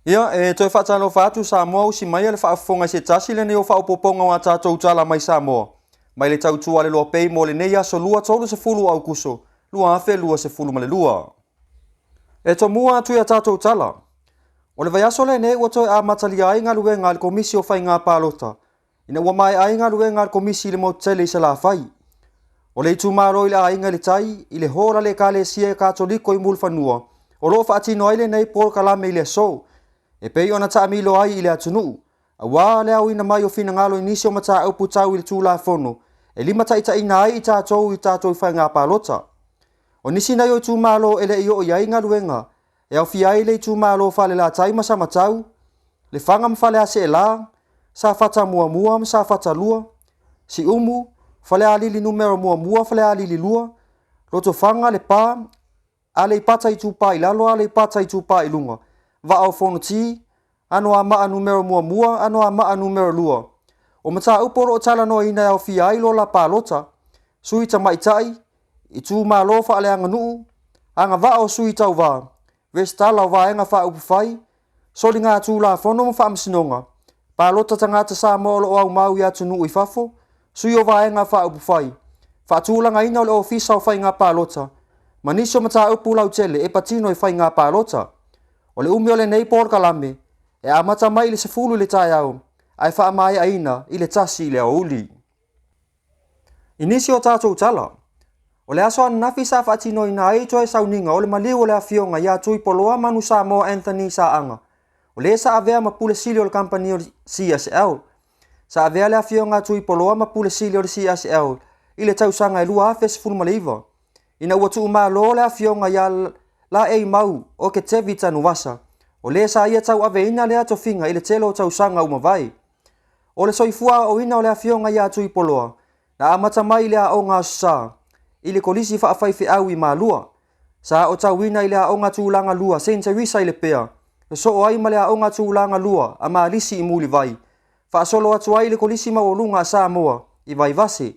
Ia, e toe faatalofa atu Samoa usi maia le faafofoga i se tasi lenei o faaopoopoga o a tatou tala mai Samoa mai le tautua a le Loa Pay mo lenei aso Lua 30 o Aukuso 2022. E tomua atu i a tatou tala. O le vaiaso lenei ua toe amatalia ai galuega a le Komisi o Faiga Palota ina ua maea ai galuega a le Komisi i le motu tele i Salafai. O le itumalo i le Aiga i le Tai, i le hall a le Ekalesia Katoliko i Mulifanua, o lo o faatino ai lenei polokalame i le aso, e pei ona taamilo ai i le atunuu, aua le aoina mai o finagalo i nisi o mataupu tau i le Tulafono e limataitaiina ai i tatou i tatou faiga palota. O nisi nei o itumalo e le i oo i ai galuega e aofia ai le itumalo o Falelatai ma Samatau, Lefaga ma Faleaseela, Safata 1 ma Safata 2, Siumu, Falealili 1, Falealili 2, Lotofaga, Lepa, Aleipata Itupa i Lalo, Aleipata Itupa i Luga, Vaa o Fonoti, Anoamaa 1, Anoamaa 2. O mataupu o lo o talanoaina e aofia ai lola palota, sui tamaitai, itumalo faaleaganuu, agavaa o sui tauva, resitala o Vaega Faaupufai, soligatulafono ma faamasinoga, palota tagata Samoa o lo o aumau i atunuu i fafo, sui o Vaega Faaupufai, faatulagaina o le Ofisa o Faiga Palota, ma nisi o mataupu lautele e patino i faiga palota. O le umi o lenei polokalame, e amata mai i le 10 i le taeao, ae faamaeaina i le 1 i le aoauli. I nisi o tatou tala, o le aso ananafi sa faatinoina ai toe sauniga o le maliu o le Afioga ia Tuipoloa Manu Samoa Anthony Saaga, o le sa avea ma Pule Sili o le Kamupani o le CSL. Sa avea le Afioga a Tuipoloa ma Pule Sili o le CSL i le tausaga e 2019, ina ua tuumalo le Afioga ia Laeimau Oketevi Tanuvasa, o le sa ia tauaveina lea tofiga i le tele o tausaga ua mavae. O le soifua aoaoina o le Afioga ia Tuipoloa, na amata mai i le aoga Aso Sa, i le Kolisi Faafaifeau i Malua. Sa aotauina i le aoga tulaga lua Saint Teresa i Lepea, sosoo ai ma le aoga tulaga lua a Malisi i Mulivai, faasolo atu ai i le Kolisi Maualuga a Samoa i Vaivase,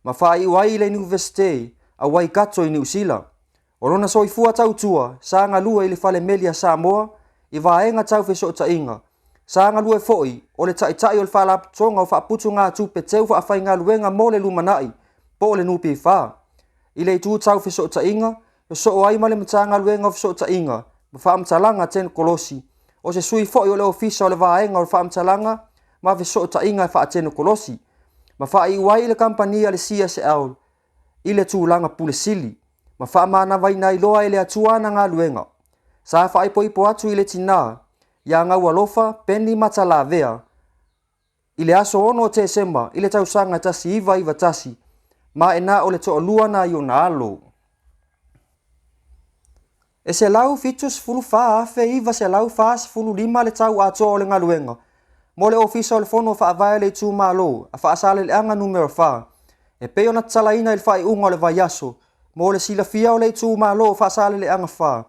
ma faaiu ai i le Iunivesite a Waikato i Niu Sila. O lona soifua tautua, sa galue i le Fale Meli a Samoa i vaega tau fesootaiga. Sa galue foi o le taitai o le Faalapotopotoga o Faaputugatupe Teu Faafaigaluega mo le Lumanai, po o le NPF. I le itu tau fesootaiga, sosoo ai ma le Matagaluega o Fesootaiga ma Faamatalaga Tenikolosi, o se sui foi o le Ofisa o le Vaega o Faamatalaga ma Fesootaiga Faatenikolosi, ma faaiu ai i le kamupani a le CSL i le tulaga pule sili, ma faamanavaina ai loa e le Atua ana galuega. Sa faaipoipo atu i le tinā, iā Gaualofa Penny Matalavea, i le aso 6 o Tesema i le tausaga 1991, ma e na o le toalua nai ona alo. E $174,945 le tau atoa o le galuega mo le Ofisa o le Fono Faavae a le Itumalo a Faasaleleaga Numera 4, e pei ona tatalaina i le faaiuga o le vaiaso. Mo le silafia o le itumalo o Faasaleleaga 4,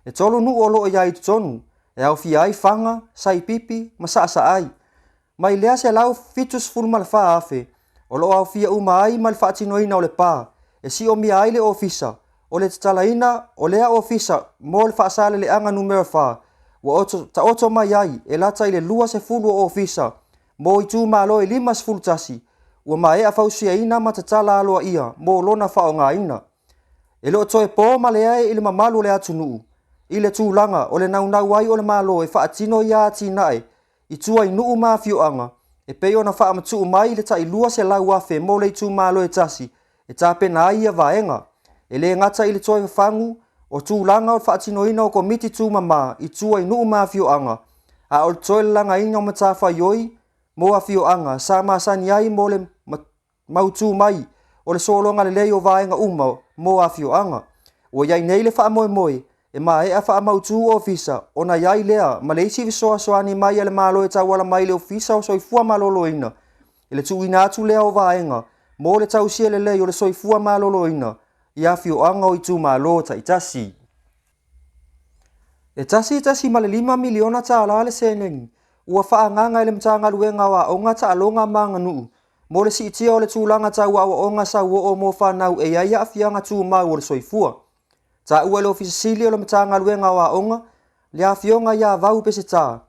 e tolu nuu o lo o i ai i totonu, e aofia ai Faga, Saipipi ma Saasaai. Mai lea 174,000 o lo o aofia uma ai ma le faatinoina o le pa e siomia ai le ofisa, o le tatalaina o lea ofisa mo le Faasaleleaga Numera 4 ua taoto mai ai e lata i le 20 o ofisa mo itumalo e 51 ua maea fausiaina ma tatala aloaia mo lona faaaogaina. E le o toe po ma leai i le mamalu o le atunuu i le tulaga o le naunau ai o le Malo e faatino ia atinae i tua i nuu ma afioaga, e pei ona faamatuu mai le tai 200,000 mo le itumalo e tasi e tapena ai ia vaega. E le gata i le toe fafagu o tulaga o le faatinoina o komiti tumama i tua i nuu ma afioaga, a o le toe lalagaina o matafaioi mo afioaga sa masani ai mo le mautū mai o le sologa lelei o vaega uma mo afioaga. Ua i ai nei le faamoemoe e maea faamautū ofisa ona i ai lea ma le isi fesoasoani mai a le Malo e tauala mai i le Ofisa o Soifua Maloloina i le tuuina atu lea o vaega mo le tausia lelei o le soifua maloloina i afioaga o itumalo taitasi. E $1.5 miliona tala le seleni ua faaagaaga e le Matagaluega o Aoga, Taaloga ma Aganuu mo le siitia o le tulaga tau aoaoga sauoo mo fanau e i ai aafiaga tumau o le soifua. Taua e le Ofisa Sili o le Matagaluega o Aoga, le Afioga ia Vau Peseta,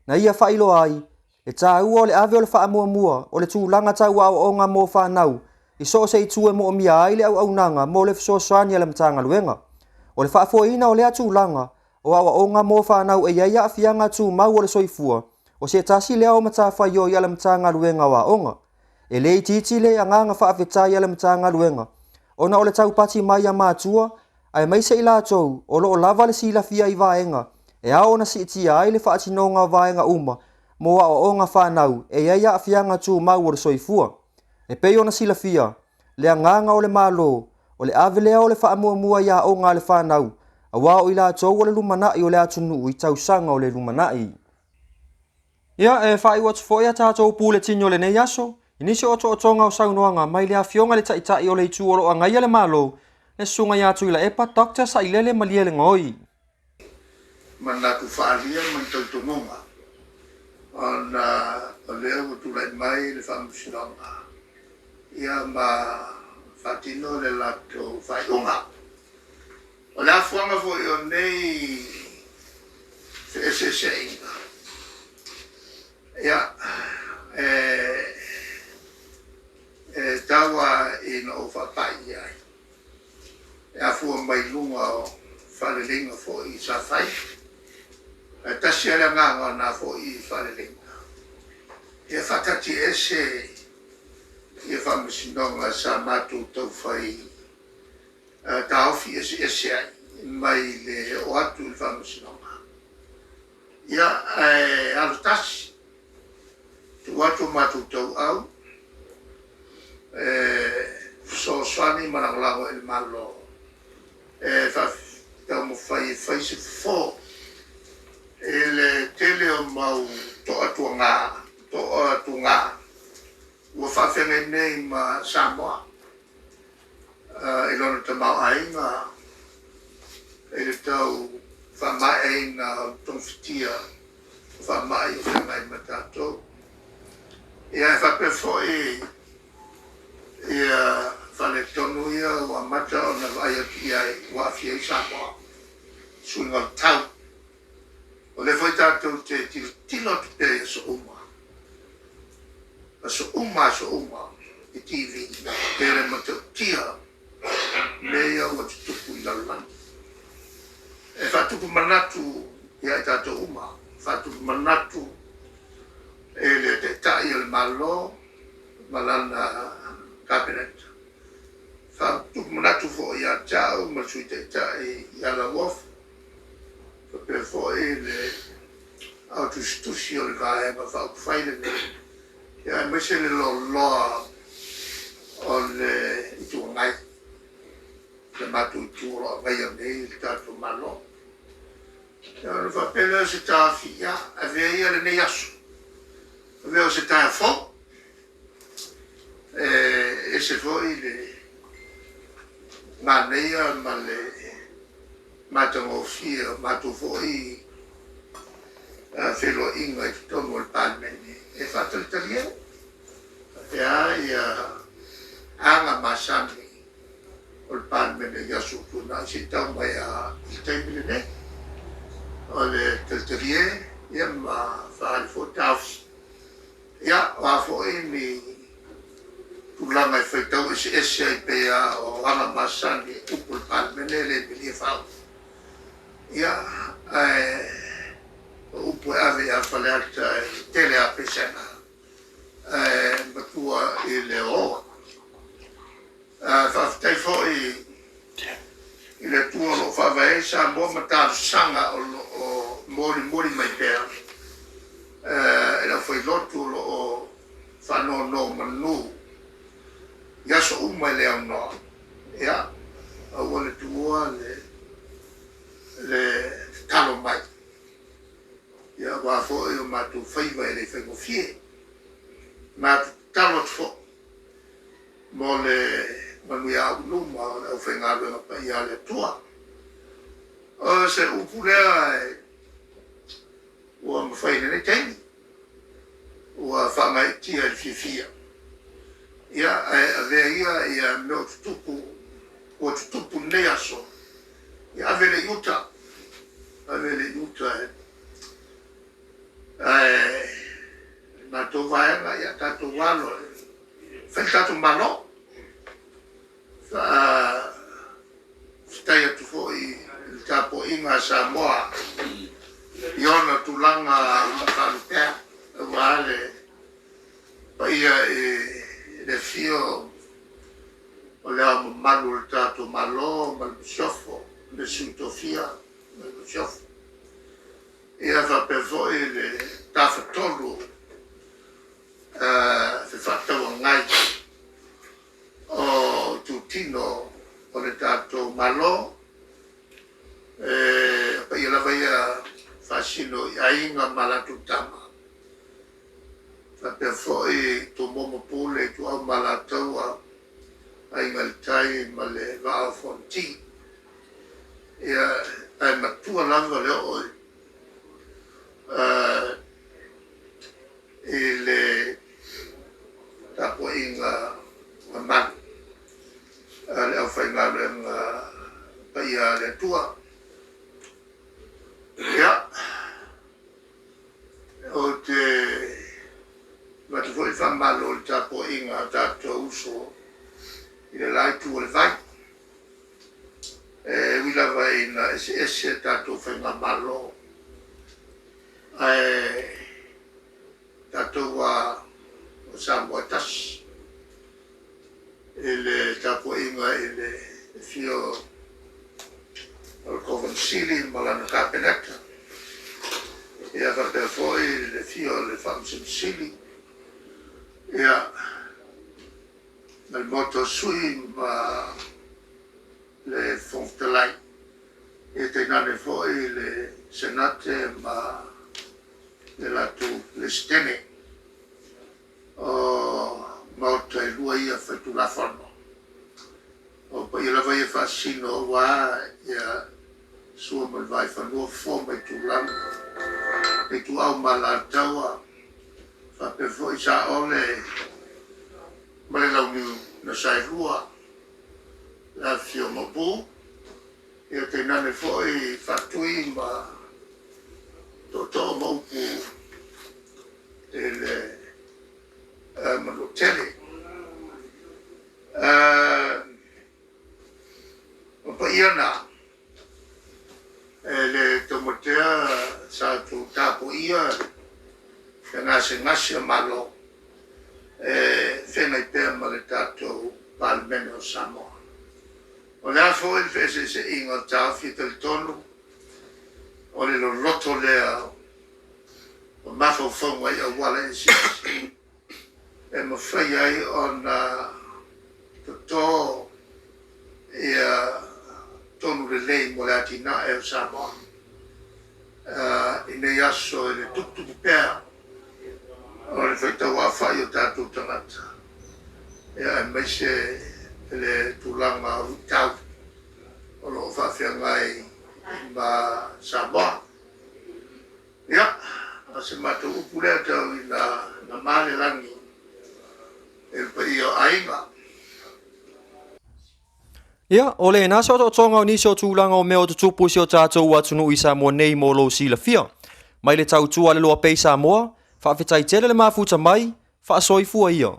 na ia faailoa ai le taua o le ave o le faamuamua o le tulaga tau aoaoga mo fanau i so o se itu e moomia ai le auaunaga mo le fesoasoani a le Matagaluega. O le faafoeina o lea tulaga o aoaoga mo fanau e i ai aafiaga tumau o le soifua, o se tasi lea o matafaioi a le Matagaluega o Aoga. E le itiiti le agaga faafetai a le Matagaluega ona o le taupati mai a matua aemaise i latou o lo o lava le silafia i vaega e ao ona siitia ai le faatinoga o vaega uma mo aoaoga fanau e i ai aafiaga tumau o le soifua. E pei ona silafia, le agaga o le Malo, o le ave lea o le faamuamua i aoga a le fanau, aua o i latou o le lumanai o le atunuu i tausaga o le lumanai. Ia, e faaiu atu foi a tatou puletini o lenei aso, i nisi o otootoga o saunoaga mai le Afioga i le Taitai o le Itu o lo o agaia le Malo, le Susuga ia Tuilaepa Doctor Sailele Malielegaoi. Manatu faaalia ma ni talitonuga ona o lea ua tulai mai le Faamasinoga ia ma faatino le latou faaiuga. O le afuaga foi o nei feeseeseaiga, ia, e tau lava ina ou faapai i ai, e afua mai luga o faaleleiga foi sa fai. Ae tasi lava le agaga o na foi faaleleiga, ia faataatiaese ia faamasinoga sa matou taufai taofi eseese ai mai le oo atu i le faamasinoga. Ia, ae alo tasi, tuu atu o matou tauau e fesoasoani ma lagolago i le Malo e taumafai e fai se fofo i le tele o mau toatuga ua faafeagai nei ma Samoa i lona tamaoaiga i le tau faamaeaina o le togafitia o faamai o feagai ma tatou. Ia, e faapea foi ia faaletonu ia ua amata ona vaai atu i ai ua aafia ai Samoa, suiga o le tau. O lea foi tatou te tilotilo atu pea i aso uma, aso uma, aso uma i TV, pe le matautia mea ia ua tutupu i le lalolagi. E faatupu manatu ia i tatou uma, faatupu manatu i le Taitai o le Malo ma lana Kapeneta, faatupu manatu foi ia te au ma le Sui Taitai ia Lauofo, faapea foi le autusitusi o le Vaega Faaupufai lenei, aemaise le loaloa o le Itu Agai, le matou itu o lo o agaia nei le tatou Malo. Ia, ona faapea lea o se taofi, ia, avea ia lenei aso, avea o se taeao fou, e ese foi le manaia ma le matagofie o matou foi feiloaiga i totonu o le Palemene e faatalitali ai. Faapea ia aga masani o le Palemene i aso ua tuanai se i tau mai lava i le taimi lenei. O le talitalie ia ma faaali foi taofi. Ia, o a foi ni tulaga e faitau eseese ai pei lava o aga masani e upu i le Palemene e le milia faauu. Ia, ae o upu e ave ia Faleata e tele lava pesega, ae matua i le oaoa. Faafetai foi i le Atua o lo o faavae ai Samoa ma talosaga o lo o molimoli mai pea e le aufailotu o lo o faanonomanu i aso uma e le aunoa. Ia, aua le tuua le tatalo mai, ia, aua foi o matou faiva e le faigofie. Matou tatalo atu foi mo le manuia auiluma o le aufaigaluega paia a le Atua. O se upu lea ua mafai i lenei taimi, ua faagaeetia i le fiafia. Ia, ae avea ia ia mea o tutupu, ua tutupu i lenei aso, ia ave lea i uta. Ave le i uta e. Ae le matou vaega, ia tatou alo e fai le tatou Malo. Faafetai atu foi i le tapuaiga a Samoa i ona tulaga faalupea aua le paia i le afio o Le Ao Mamalu o le tatou Malo ma le Masiofo, le Sui Tofia ma le Masiofo, ia faapea foi le Tafatolu Fefaatauagai o itutino o le tatou Malo. E paia lava ia faasino i Aiga ma latou Tama, faapea foi Tumua ma Pule, Ituau ma Alataua, Aiga i le Tai ma le Vaa o Fonoti. Ia, ae matua lava le oo i le tapuaiga mamalu a le aufaigaluega paia a le Atua. Ia, ou te avatu foi le faamalo i le tapuaiga a tatou uso i le la itu o le vai. E ui lava ina eseese tatou faigamalo, ae tatou a o Samoa e tasi. I le tapuaiga i le afio o le Kovana Sili ma lana Kapeneta, ia faapea foi le afio o le Faamasino Sili, ia ma le Maota o Sui ma le Fofoga Fetalai, ia tainane foi le Senate ma le latou Peresetene o Maota e lua ia Faitulafono. O paia lava ia faasino aua ia Sua ma le Vaifanua, Fofo ma Aitulagi, Ituau ma Alataua, faapea foi Saole ma le Launiu na Saelua, le afifio o Maopu, ia tainane foi Faatui ma Tootoo ma upu i le Manuatele. O paia na e le taumatea sa outou tapuaia le gasegase o Malo e feagai pea ma le tatou Palemene o Samoa. O le a foi le feeseeseaiga o taofi e talitonu o le loloto lea o mafaufauga i auala eseese e mafai ai ona toto ia tonu lelei mo le atinae o Samoa i nei aso i le tuputupu pea o le faitauaofai o tatou tagata, aemaise le tulaga o luitau o lo o faafeagai ma Samoa. Ia, o se matou upu lea tau ina nama le lagi i le paia o aiga. Ia, o lena se otootoga o nisi o tulaga o mea o tutupu i si o tatou atunuu i Samoa nei mo lou silafia. Mai le tautua a le Loa Pei Samoa, faafetai tele le mafuta mai, faasoifua ia.